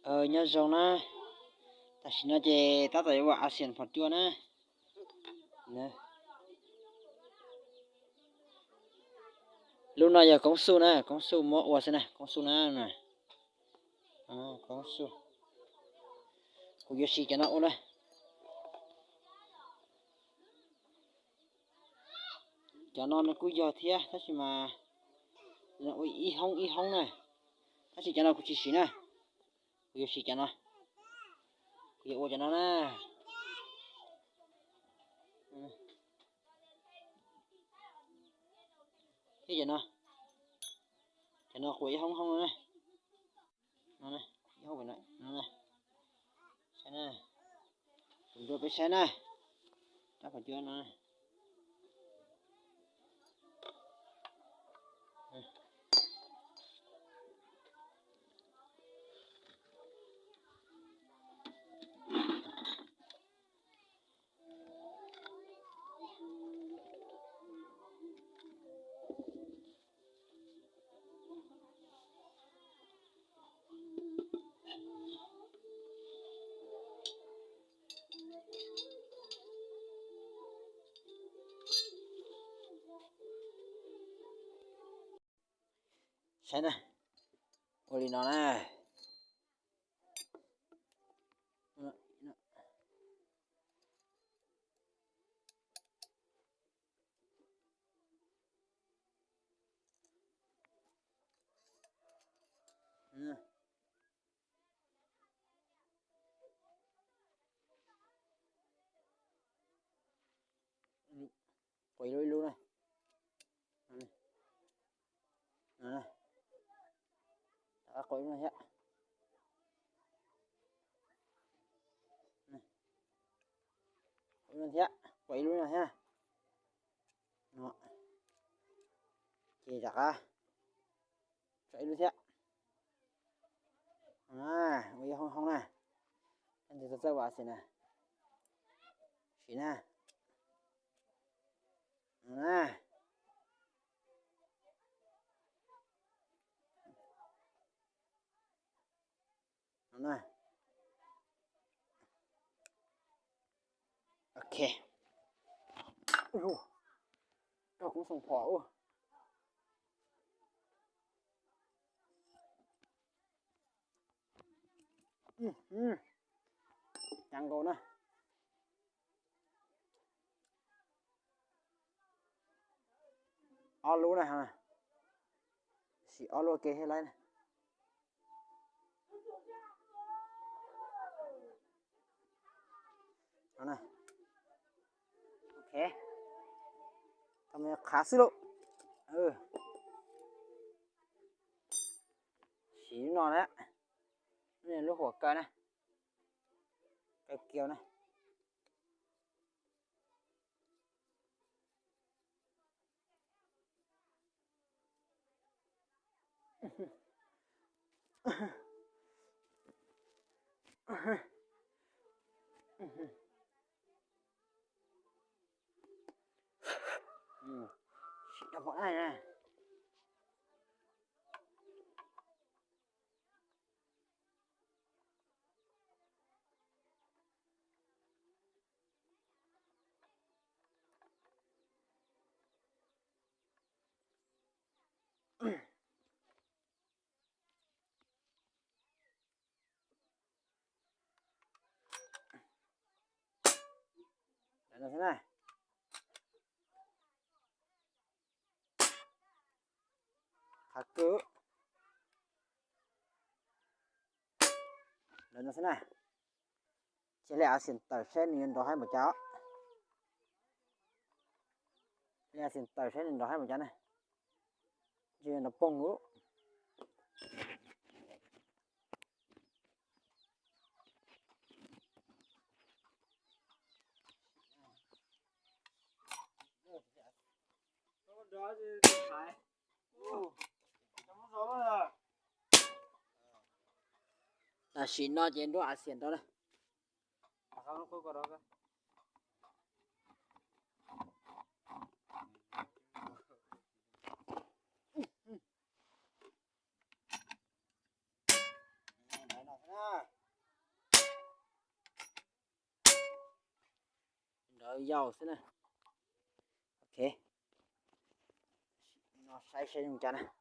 Nyob zoo na, tam sim no ces tab tom yuav ua a xias phom cua na. Lub no yog koob xuj na, koob xuj muab ua xwb na, koob xuj na. Koob xuj, kuv yuav siv cov no ua na. Cov no nws kuj yog thiab tab sis mas ua ib hoob ib hoob na, tab sis cov no kuv tsis siv na, kuv yuav siv cov no, kuv yuav ua cov no na. Thiab cov no, cov no kuv ib hoob hoob no na. No, ib hoob no, saib na, kuv nrua peb saib na, rab phom cua no. Saib na, ua li no na. Quav ib lub ib lub na. Rov qab quav ib lub no thiab. Quav ib lub no thiab, quav ib lub no thiab. Ces rov qab tso ib lub thiab. Ua ib hoob hoob na. Txawj ua xim na. Siv na. Ok. Rau kuv xoom phom ua. Cas nkaus na. Ob lub na, sim ob lub ke thiaj laib na. Ok, qhav xwb lauj. Siv lub no na, lub huam kaw na, kaw kiag na. Sim rau pom na. Lawv no xwb na. Qhav kawg. Lawv no xwb na. Cia li a xiam tawm saib nws yuav nrov haib npaum cas. Cia li a xiam tawm saib nws nrov haib npaum cas na. Ntshe nrov poog lawm. Tam sim no ces nruab a xiam nrov na. Lawv yau xwb na. Ok, no saib saib zoo cas na.